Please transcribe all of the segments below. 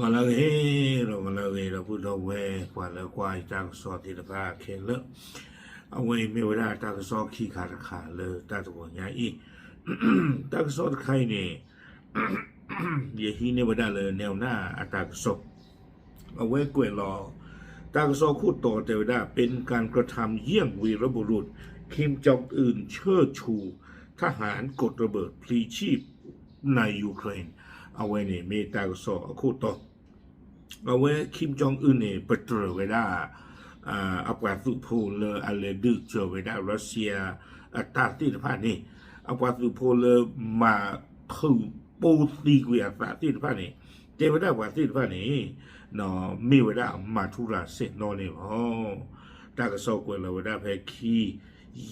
ဂီၤလၢအဂ့ၤ ဒီးဂီၤလၢအဂ့ၤ ဒီပုၢ်ဒီဝဲၢ် ပှၤလၢကွၢ်ယတၢ်ကစီၣ်သ့ၣ်တဖၣ်ခဲလၢာ်, အဝဲအံၤမ့ၢ်ဝဲဒၣ်တၢ်ကစီၣ်ခံခါတခါလၢတၢ်တဂီၤညါအံၤ, တၢ်ကစီၣ်တခါအံၤန့ၣ် ယဟံးန့ၢ်ဝဲဒၣ်လၢ แนวหน้า အတၢ်ကစီၣ် အဝဲကွဲးလီၤ တၢ်ကစီၣ်ခိၣ်တီတဲဝဲဒၣ် เป็นการกระทำเยี่ยงวีรบุรุษ คิมจองอึนเชิดชูทหารกดระเบิดพลีชีพในยูเครน အဝဲန့ၣ်မ့ၢ်တၢ်ကစီၣ်အခိၣ်တီ, အဝဲ Kim Jong Un န့ၣ် ပတြၢၤဝဲဒၣ် အပှၤသုးဖိလၢအလဲၤဒုးစၢၤဝဲဒၣ် Russia အတၢ်သ့ၣ်တဖၣ်န့ၣ်, အပှၤသုးဖိလၢမၤထုးပိာ်သံကွံာ်အသးသ့ၣ်တဖၣ်န့ၣ်, တဲဝဲဒၣ်ပှၤသ့ၣ်တဖၣ်န့ၣ် မ့ၢ်ဝဲဒၣ်မၤထူရၤဆဲးနီၣ်န့ၣ်လီၤ. တၢ်ကစီၣ်ကွဲးလီၤဝဲဒၣ်ဖဲခံ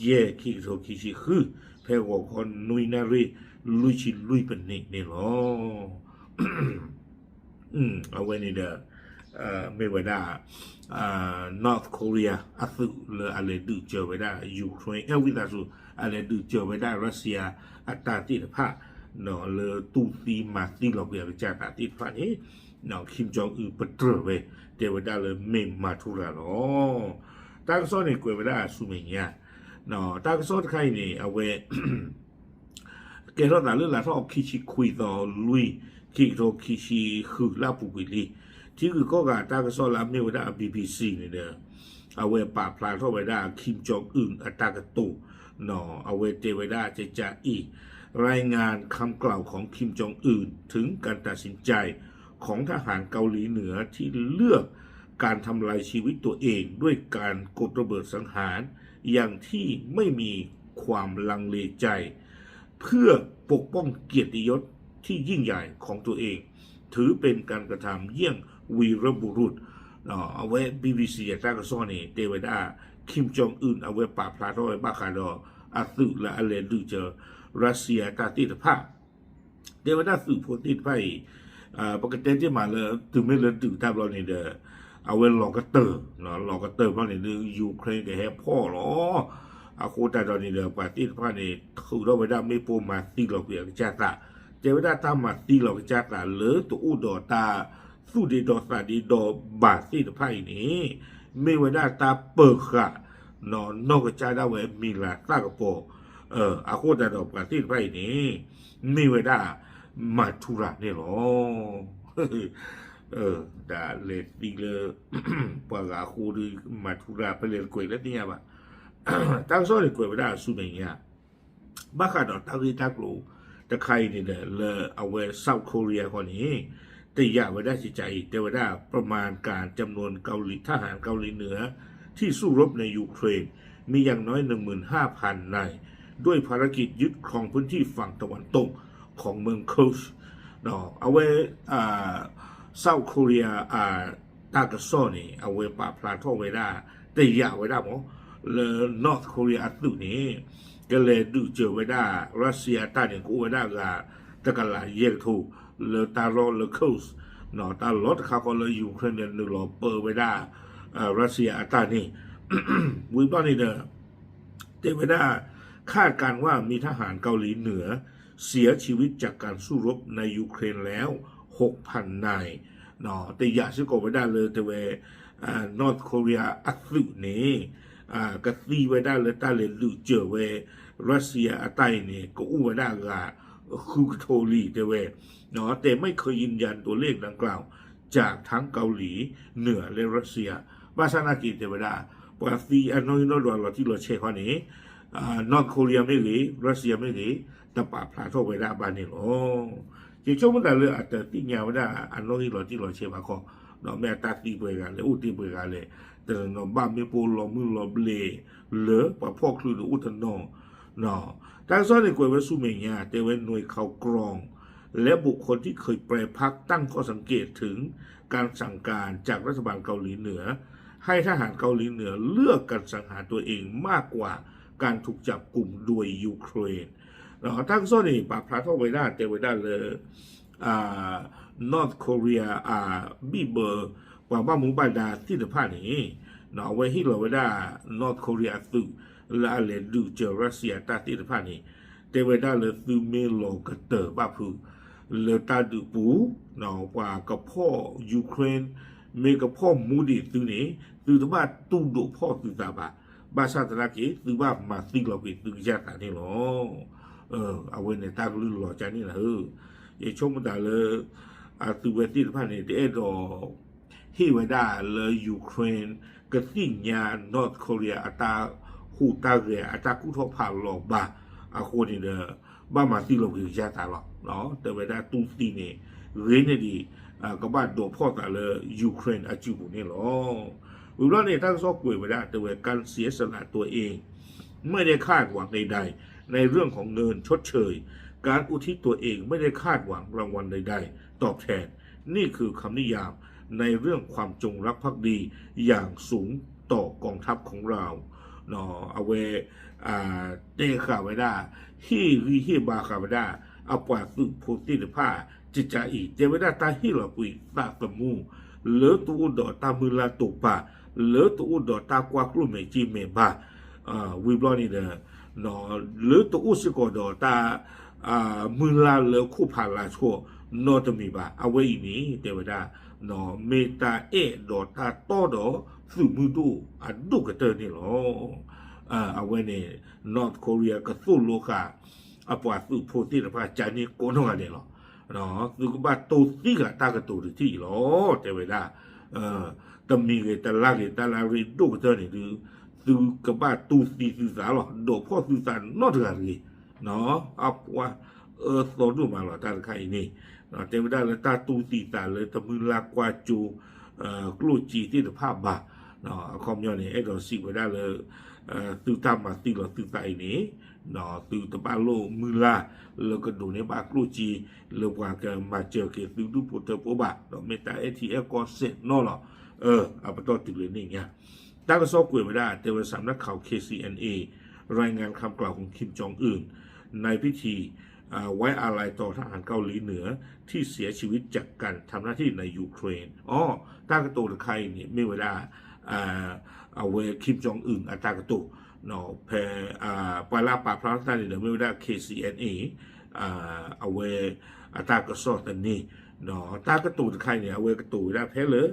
ယဲၢ် ခံကထိခံဆံဃု, ဖဲဂီၤခီနွံနၣ်ရံၣ် လွံၢ်ဆံလွံၢ်ပနံးန့ၣ်လီၤ. အဝဲန့ၣ်ဒီး မ့ၢ်ဝဲဒၣ် North Korea အသုးလၢအလဲၤဒုးစၢၤဝဲဒၣ် Ukraine အဲ ဝံသးစူၤ အလဲၤဒုးစၢၤဝဲဒၣ် Russia အတၢ်သ့ၣ်တဖၣ် လၢတူၢ်သံမၤသံလီၤကွံာ်အကစၢ်သးသ့ၣ်တဖၣ်န့ၣ် Kim Jong Un ပတြၢၤဝဲ တဲဝဲဒၣ်လၢမ့ၢ်မၤထူရၤလီၤ. တၢ်ကစီၣ်န့ၣ်ကွဲးဝဲဒၣ်ဆူမဲာ်ညါ, တၢ်ကစီၣ်တခါအံၤန့ၣ် အဝဲ ကဲထီၣ်သးလၢလါထီၣ်ခံဆံခွံသီ လွံၢ် ခံကထိခံဆံဃုလၢအပူၤကွံာ်လံ. ထံဂုၤကီၢ်ဂၤတၢ်ကစီၣ်လၢအမ့ၢ်ဝဲဒၣ် BBC န့ၣ်ဒီး အဝဲပာ်ဖျါထီၣ်ဝဲဒၣ် Kim Jong Un အတၢ်ကတိၤ, အဝဲတဲဝဲဒၣ် ကကးအံၤ รายงานคำกล่าวของ คิม จอง อึน ถึงการตัดสินใจของทหารเกาหลีเหนือที่เลือกการทำลายชีวิตตัวเองด้วยการกดระเบิดสังหารอย่างที่ไม่มีความลังเลใจ เพื่อปกป้องเกียรติยศที่ยิ่งใหญ่ของตัวเอง ถือเป็นการกระทำเยี่ยงวีรบุรุษ အဝဲ BBC အတၢ်ကစီၣ်န့ၣ် တဲဝဲဒၣ် Kim Jong Un အဝဲပာ်ဖျါထီၣ်ဝဲဘၣ်ဃးဒီး အသုးလၢအလဲၤဒုးစၢၤ Russia တၢ်သ့ၣ်တဖၣ် တဲဝဲဒၣ်သုးဖိသ့ၣ်တဖၣ်အံၤ ပကတဲတ့ၢ်မးလၢ တုၤမ့ၢ်လၢဒုးတၢ်ဘျီန့ၣ်ဒီး အဝဲလီၤကတၢၢ်, လီၤကတၢၢ်ဘျီန့ၣ်ဒီး Ukraine ကဟဲဖီၣ်လီၤ. အဃိသတးဒီးန့ၣ်ဒီး ပှၤသ့ၣ်တဖၣ်န့ၣ် ထုးထီၣ်ဝဲဒၣ်မ့ၣ်ပိၢ်မၤသံလီၤကွံာ်အကစၢ်သး, တဲဝဲဒၣ်တၢ်မၤသံလီၤကစၢ်သးလၢတအိၣ်ဒီးတၢ်သူၣ်ဒ့ဒီသးဒ့ဒီဘၣ်သ့ၣ်တဖၣ်အံၤန့ၣ် မ့ၢ်ဝဲဒၣ်တၢ်ပၢၤဃာ် နီၢ်ကစၢ်ဒၣ်ဝဲမံၤလၤသၣ်ကပီၤ, အဃိသတးဒီးပှၤသ့ၣ်တဖၣ်အံၤန့ၣ် မ့ၢ်ဝဲဒၣ် မၤထူရၤန့ၣ်လီၤ. တၢ်လဲၤသံလၢ ပှၤဂၤအဃိဒီး မၤထူရၤဖဲလဲၣ်တကွဲးလၢသ့ၣ်ညါဘၣ်. တၢ်ကစီၣ်န့ၣ်ကွဲးဝဲဒၣ်ဆူမဲာ်ညါ ဘၣ်ဃးဒီးတၢ်ဂ့ၢ်တၢ်ကျိၤတခါအံၤန့ၣ်ဒီး လၢအဝဲ South Korea ခီန့ၣ် တယာ်ဝဲဒၣ်ကကးအံၤ တဲဝဲဒၣ် ประมาณการจำนวนเกาหลี ทหารเกาหลีเหนือที่สู้รบในยูเครนมีอย่างน้อย หนึ่งหมื่นห้าพันนาย ด้วยภารกิจยึดครองพื้นที่ฝั่งตะวันตกของเมือง Kursk အဝဲ South Korea အတၢ်ကစီၣ်န့ၣ် အဝဲပာ်ဖျါထီၣ်ဝဲဒၣ် တယာ်ဝဲဒၣ်မး လၢ North Korea အသုးန့ၣ် ကလဲၤဒုးစၢၤဝဲဒၣ် Russia အတၢ်န့ၣ် ကအိၣ်ဝဲဒၣ်ဂၤ တကလးယဲၢ်ကထိ လၢတၢ်လီၢ်လၢ Kursk တၢ်လီၢ်တခါဃီလၢ Ukraine န့ၣ် နုာ်လီၤပၢဝဲဒၣ် Russia အတၢ်န့ၣ် ဝံၤဘျီန့ၣ်ဒီး တဲဝဲဒၣ် คาดการณ์ว่ามีทหารเกาหลีเหนือ เสียชีวิตจากการสู้รบในยูเครนแล้ว หกพันนาย တယာ်စ့ၢ်ကီးဝဲဒၣ်လၢတဲဝဲ North Korea အသုးန့ၣ် ကသံဝဲဒၣ်လၢတၢ်လဲၤဒုးစၢၤဝဲ Russia အတၢ်အံၤန့ၣ် ကအိၣ်ဝဲဒၣ်ဂၤ ဃုကထိလံ တဲဝဲ แต่ไม่เคยยืนยันตัวเลขดังกล่าวจากทั้งเกาหลีเหนือและรัสเซีย ဘၣ်ဆၣ်နာ်က့ၤတဲဝဲဒၣ် ပှၤသံအနီၣ်ဂံၢ်နီၣ်ဒွးလီၤတံၢ်လီၤဆဲးခီန့ၣ် North Korea မ့ၢ်ဂ့ၤ Russia မ့ၢ်ဂ့ၤ တပာ်ဖျါထီၣ်ဝဲဒၣ်ဘၣ်န့ၣ်လီၤ. ယဆိကမိၣ်သးလၢအတသ့ၣ်ညါဝဲဒၣ်အနီၣ်ဂံၢ်လီၤတံၢ်လီၤဆဲးဘၣ်ခီ, ဒီးမ့ၢ်အတၢ်သံပှဲၤဂၤလဲၣ် အိၣ်တ့ၢ်ပှဲၤဂၤလဲၣ်, တနီၤနီၤဘၣ်မ့ၣ်ပိၢ်လီၤမုၢ်လီၤဘျဲး လၢပှၤဖီၣ်ချုးဒီးအိၣ်တနီၤ တၢ်ကစီၣ်န့ၣ်ကွဲးဝဲဆူမဲာ်ညါ တဲဝဲ หน่วยข่าวกรอง และบุคคลที่เคยแปรพักตั้งข้อสังเกตถึงการสั่งการจากรัฐบาลเกาหลีเหนือ ให้ทหารเกาหลีเหนือเลือกการสังหารตัวเองมากกว่าการถูกจับกุมโดยยูเครน တၢ်ကစီၣ်န့ၣ် ပာ်ဖျါထီၣ်ဝဲဒၣ် တဲဝဲဒၣ်လၢ North Korea အဘံၣ်ဘၢ ပှၤဘၣ်မူဘၣ်ဒါသ့ၣ်တဖၣ်န့ၣ် အဝဲဟ့ၣ်လီၤဝဲဒၣ် North Korea အသုး လၢအလဲၤဒုးစၢၤ Russia တၢ်သ့ၣ်တဖၣ်န့ၣ် တဲဝဲဒၣ်လၢသုမ့ၢ်လီၤကတၢၢ်ဘၣ်ဖုး လၢတၢ်ဒုးပူၤ, ပှၤကဖီၣ် Ukraine မ့ၢ်ကဖီၣ်မူဒံးသုန့ၣ် သုတဘၣ်တူၢ်ဒိးဖီၣ်သုသးဘၣ်. ဘၣ်ဆၣ်သနာ်က့ သုဘၣ်မၤသံလီၤကွံာ်သုကစၢ်သးန့ၣ်လီၤ. အဝဲန့ၣ်တၢ်ကလုၢ်လီၤကါန့ၣ်လီၤ. ယဆိကမိၣ်သးလၢ အသုဝဲသ့ၣ်တဖၣ်န့ၣ် တအဲၣ်ဒိး ဟ့ၣ်ဝဲဒၣ်လၢ Ukraine ကသ့ၣ်ညါ North Korea အတၢ်ဟူးတၢ်ဂဲၤ အတၢ်ကူၣ်ထီၣ်ဖးလီၤဘၣ်အဃိန့ၣ်ဒီး ဘၣ်မၤသံလီၤကွံာ်ကစၢ်သးလီၤ. တဲဝဲဒၣ်တူၢ်သံန့ၣ် ဂ့ၤန့ၢ်ဒံး ကဘၣ်ဒိးဖီၣ်သးလၢ Ukraine အစုပူၤန့ၣ်လီၤ. ဝံၤဘျီန့ၣ် တၢ်ကစီၣ်ကွဲးဝဲဒၣ် တဲဝဲ การเสียสละตัวเอง ไม่ได้คาดหวังใดๆ ในเรื่องของเงินชดเชย การอุทิศตัวเองไม่ได้คาดหวังรางวัลใดๆ ตอบแทน นี่คือคำนิยามในเรื่องความจงรักภักดีอย่างสูงต่อกองทัพของเรา အဝဲ တဲဃာ်ဝဲဒၣ် ဟ့ၣ်ဂံၢ်ဟ့ၣ်ဘါဃာ်ဝဲဒၣ် အပှၤသုးဖိသ့ၣ်တဖၣ် ကကးအံၤ တဲဝဲဒၣ်တၢ်ဟ့ၣ်လီၤကွံာ်သးသမူ လၢတအိၣ်ဒီးတၢ်မုၢ်လၢ်တိာ်ပာ် လၢတအိၣ်ဒီးတၢ်ကွၢ်ကျိၣ်မဲာ်က့မဲာ်ဘၣ် ဝံၤဘျီန့ၣ်ဒီး လၢတအိၣ်စ့ၢ်ကီးဒီးတၢ် မုၢ်လၢ်လၢခိၣ်ဖးလါဆိနီတမံၤဘၣ်. အဝဲအံၤန့ၣ် တဲဝဲဒၣ် မ့ၢ်တၢ်အဲၣ်ဒီးတၢ်တီဒီးသုးမုၢ်ဒိၣ်အဒိၣ်ကတၢၢ်န့ၣ်လီၤ. အဝဲန့ၣ် North Korea ကသိၣ်လိဃာ် အပှၤသုးဖိသ့ၣ်တဖၣ်ကန့ၢ်ကိးနီၢ်ဂၤဒဲးလီၤ. သုကဘၣ်တိၢ်သံဃာ်တၢ်ကတိၤတထံၣ်အံၤလီၤ တဲဝဲဒၣ် တမံၤဂ့ၤတလါဂ့ၤ တၢ်လၢအရ့ဒိၣ်ကတၢၢ်န့ၣ်ဒုး သုကဘၣ်တူၢ်သံသုသးလီၤ. ဒိးဖီၣ်သုသးနီတဂၤတဂ့ၤ. အပှၤအၢသီဒိၣ်မးလီၤ တၢ်တခါအံၤန့ၣ် တဲဝဲဒၣ်လၢတၢ်တူၢ်သံသးလၢတမုၢ်လၢ်ကွၢ်ကၠိ ကျိၣ်စ့သ့ၣ်တဖၣ်ဘၣ်. အခီပညီန့ၣ် အဲၣ်ဒိးစံးဝဲဒၣ်လၢ သုတၢ်မၤသံလီၤသုသးအံၤန့ၣ် သုတဘၣ်လိၣ်မုၢ်လၢ်လၢကဒိးန့ၢ်ဘၣ်ကျိၣ်စ့ လၢပှၤကမၤစၢၤက့ၤသုဒူၣ်ဖိထၢဖိဘၣ် ဒီးမ့ၢ်တၢ်အဲၣ်ထံအဲၣ်ကီၢ်စဲၣ်နီၢ်လီၤ. အပတီၢ်တုၤလၢန့ၣ်ညါ တၢ်ကစီၣ်ကွဲးဝဲဒၣ် တဲဝဲ สำนักข่าว เคซีเอ็นเอ รายงานคำกล่าวของคิมจองอึน ในพิธีไว้อาลัยต่อทหารเกาหลีเหนือที่เสียชีวิตจากการทำหน้าที่ในยูเครน အီ တၢ်ကတိၤတခါအံၤန့ၣ် မ့ၢ်ဝဲဒၣ် အဝဲ Kim Jong Un အတၢ်ကတိၤ ဖဲ ပှၤလၢအပာ်ဖျါထီၣ်တၢ်န့ၣ်ဒီး မ့ၢ်ဝဲဒၣ် เคซีเอ็นเอ အဝဲ အတၢ်ကစီၣ်သန့ တၢ်ကတိၤတခါအံၤန့ၣ် အဝဲကတိၤဝဲဒၣ်ဖဲလၢ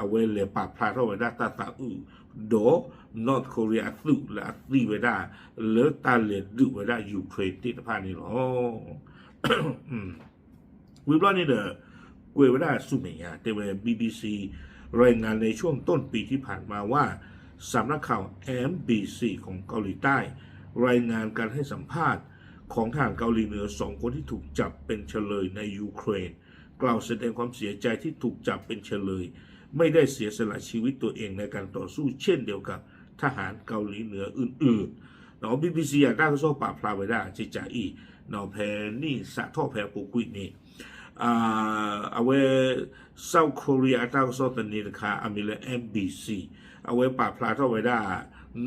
အဝဲလဲၤပာ်ဖျါထီၣ်ဝဲဒၣ်တၢ်သးအုးဒီး North Korea အသုးလၢအသံဝဲဒၣ် လၢတၢ်လဲၤဒုးဝဲဒၣ် Ukraine သ့ၣ်တဖၣ်န့ၣ်လီၤ. ဝံၤဘျီန့ၣ်ဒီး ကွဲးဝဲဒၣ်ဆူမဲာ်ညါ တဲဝဲ BBC รายงานในช่วงต้นปีที่ผ่านมาว่า สำนักข่าว เอ็ม บี ซี ของเกาหลีใต้ รายงานการให้สัมภาษณ์ของทหารเกาหลีเหนือสองคนที่ถูกจับเป็นเฉลยในยูเครน กล่าวแสดงความเสียใจที่ถูกจับเป็นเฉลย ไม่ได้เสียสละชีวิตตัวเองในการต่อสู้เช่นเดียวกับทหารเกาหลีเหนืออื่นๆ ဒီး BBC အတၢ်ကစီၣ်ပာ်ဖျါဝဲဒၣ် ကကးအံၤ ဒီးဖဲနံၣ်စးထီၣ်ဖဲအပူၤကွံာ်န့ၣ် အဝဲ South Korea အတၢ်ကစီၣ်သန့တခါ အမံၤလၢ NBC အဝဲပာ်ဖျါထီၣ်ဝဲဒၣ်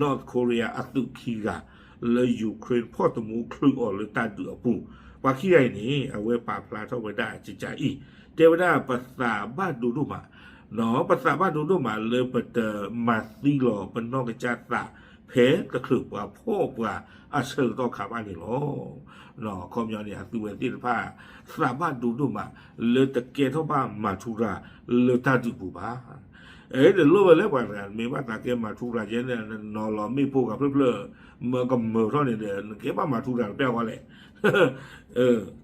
North Korea အသုးခံဂၤ လၢ Ukraine ဖီၣ်တမူချုးအီၤလၢတၢ်ဒုးအပူၤ ပှၤခံဂၤအံၤန့ၣ် အဝဲပာ်ဖျါထီၣ်ဝဲဒၣ်ကကးအံၤ တဲဝဲဒၣ်ပသးဘၣ်ဒိဒိၣ်မး ပသးဘၣ်ဒိဒိၣ်မးလၢပတမၤသံလီၤပနီၢ်ကစၢ်သး ဖဲတချုးပှၤဖီၣ်ပှၤအဆၢကတီၢ်ခါဘၣ်န့ၣ်လီၤ. အခီပညီန့ၣ် အသုဝဲသ့ၣ်တဖၣ် သးဘၣ်ဒိဒိၣ်မး လၢတကဲထီၣ်ဘၣ်မၤထူရၤလၢတၢ်ဒုးပူၤဘၣ်. အဲ တလိၣ်ဝဲလၢပှၤတဂၤ မ့ၢ်ဘၣ်သးကဲမၤထူရၤကဲန့ၣ် နီၤလီၤမ့ၣ်ပိၢ်ဂၤဖျၢၣ်ဖျၢၣ် မၢကမၢၤထီၣ်န့ၣ်ဒီး နကဲဘၣ်မၤထူရၤတပျၢ်ဝဲလဲၣ်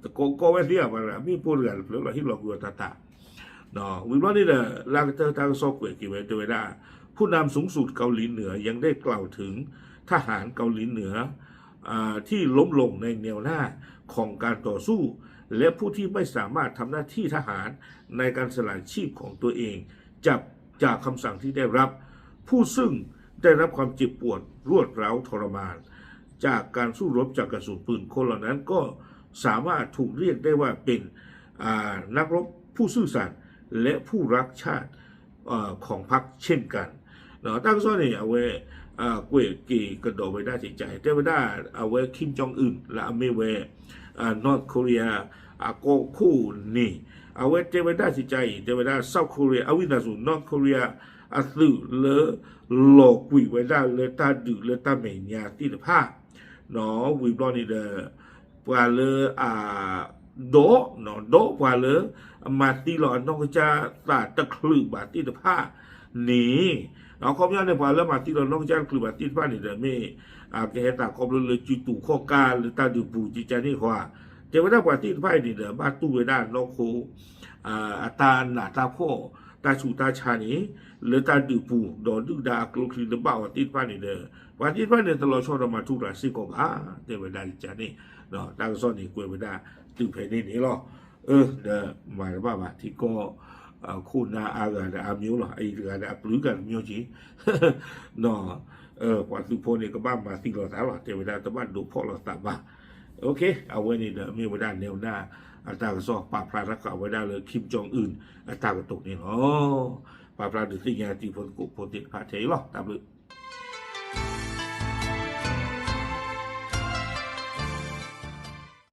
တကိးကီဝဲသ့ဧါ ပှၤတဂၤ မ့ၣ်ပိၢ်တဂၤတဖျၢၣ်လီၤ ဟ့ၣ်လီၤကွံာ်အီၤတၢ်တၢ် ဝံၤဘျီန့ၣ်ဒီး လၢကတၢၢ်တၢ်ကစီၣ်ကွဲးက့ၤဝဲတဲဝဲဒၣ် ผู้นำสูงสุดเกาหลีเหนือยังได้กล่าวถึง ทหารเกาหลีเหนือ ที่ล้มลงในแนวหน้าของการต่อสู้ และผู้ที่ไม่สามารถทำหน้าที่ทหารในการสละชีพของตัวเอง จากจากคำสั่งที่ได้รับ ผู้ซึ่งได้รับความเจ็บปวดรวดร้าวทรมาน จากการสู้รบจากกระสุนปืน คนเหล่านั้นก็สามารถถูกเรียกได้ว่าเป็น อ่า นักรบผู้ซื่อสัตย์และผู้รักชาติ เอ่อ ของพรรคเช่นกัน တၢ်ကစီၣ်န့ၣ် အဝဲ ကွဲးက့ၤကဒီးဝဲဒၣ်ကကးအံၤ တဲဝဲဒၣ် အဝဲ Kim Jong Un လၢအမ့ၢ်ဝဲ North Korea အကီၢ်ခိၣ်န့ၣ် အဝဲတဲဝဲဒၣ်ကကးအံၤ တဲဝဲဒၣ် South Korea အဝံသးစူၤ North Korea အသုးလၢ လီၤကွံာ်ဝဲဒၣ်လၢတၢ်ဒုးလၢတၢ်မဲာ်ညါသ့ၣ်တဖၣ် ဝံၤဘျီန့ၣ်ဒီး ပှၤလၢအ ဒီး ဒီးပှၤလၢအမၤသံလီၤအနီၢ်ကစၢ်သးတချုးဘၣ်သ့ၣ်တဖၣ်န့ၣ်, အခီပညီန့ၣ် ပှၤလၢမၤသံလီၤနီၢ်ကစၢ်တချုးဘၣ်သ့ၣ်တဖၣ်န့ၣ်ဒီး မ့ၢ်ကဟဲသးခီဖျိလၢစုတူာ်ခီၣ်ကၢ်လၢတၢ်ဒုးပူၤကကန့ၣ်ဃီ, တဲဝဲဒၣ်ပှၤသ့ၣ်တဖၣ်အံၤန့ၣ်ဒီး ဘၣ်တူၢ်ဝဲဒၣ်နီၢ်ခိ အတၢ်နးတၢ်ဖှီၣ် တၢ်ဆူးတၢ်ဆါန့ၣ် လၢတၢ်ဒုးပူၤ ဒီးဒုၣ်ဒါအကျိချံတဘၣ်အီၤသ့ၣ်တဖၣ်န့ၣ်ဒီး ပှၤသ့ၣ်တဖၣ်န့ၣ် တလီၤဆီဒီးမၤထူရၤစ့ၢ်ကီးဘၣ် တဲဝဲဒၣ်ကကန့ၣ်, တၢ်ကစီၣ်န့ၣ်ကွဲးဝဲဒၣ်တုၤဖဲန့ၣ်န့ၣ်လီၤ. ဒီးမၤတဘၣ်ဘၣ် ထံကီၢ်ခိၣ်နၢ်အါဂၤဒီးအါမံၤလီၤ အအံၤတဂၤဒီးအပျုၤကတမံၤက့ၤ ပှၤသုးဖိန့ၣ်ကဘၣ်မၤသံလီၤသးလီၤ တဲဝဲဒၣ်တဘၣ်ဒိးဖီၣ်လိာ်သးဘၣ်. အဝဲန့ၣ်ဒီးမ့ၢ်ဝဲဒၣ်နဲဝဲဒၣ် အတၢ်ကစီၣ်ပာ်ဖျါထီၣ်ဃာ်ဝဲဒၣ်လၢ Kim Jong Un အတၢ်ကတိၤန့ၣ်လီၤ. ပာ်ဖျါဒုးသ့ၣ်ညါတံၤဖိသကိးဖိသ့ၣ်တဖၣ်ထဲအံၤလီၤ. တၢ်ဘျုး